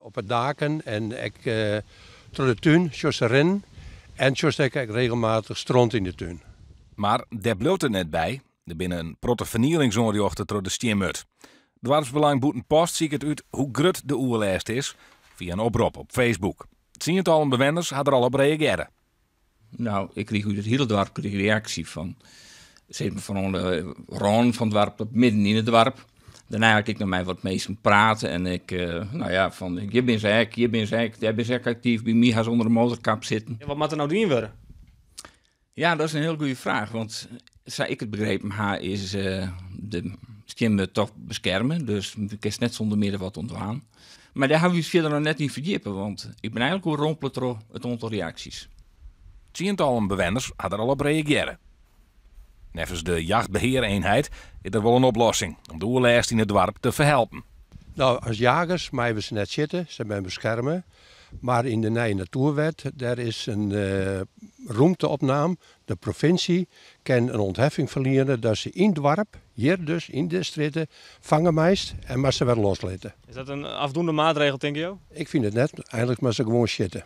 Op de daken en ek troch de tún sjochst se rinnen en sjochst ek regelmatich stront yn de tún. Mar dêr bliuwt it net by. Der binne in protte fernielings oanrjochte troch de stienmurd. Doarpsbelang Bûtenpost siket út hoe grut de oerlêst is fia in oprop op Facebook. Tsientallen bewenners ha der al op reagearre. Nou, ik krige út it hiele doarp krige reaksje fan, sis mar fan oan de rânen fan it doarp tot midden yn it doarp. Dêrnei ha ik ek noch mei wat minsken praat en ik, nou ja, fan hjir binne se ek, hjir binne se ek, dêr binne se ek aktyf, by my ha se ûnder de motorkap sitten. En wat moat der no dien wurde? Ja, dat is in hiel goede fraach, want sa ik it begrepen ha is de stienmurd toch beskerme, dus do kinst net sûnder mear der wat oan dwaan. Mar dêr hawwe wy ús fierder noch net yn ferdjippe, want ik bin eigenlik oerrompele troch it oantal reaksjes. Tsientallen bewenners ha der al op reagearre. Neffens de jachtbeheareenheid is der wol in oplossing om de oerlêst yn it doarp te ferhelpen. Nou, as jagers meie we se net sjitte, se binne beskerme. Mar yn de nije natoerwet dêr is in rûmte opnaam. De provinsje kin in ûntheffing ferliene dat se yn doarp, hjir dus yn de strjitte, fange meist en moatst se wer loslitte. Is dat in afdoende maatregel, tinke jo? Ik fyn it net. Eigenlik moat se gewoan sjitte.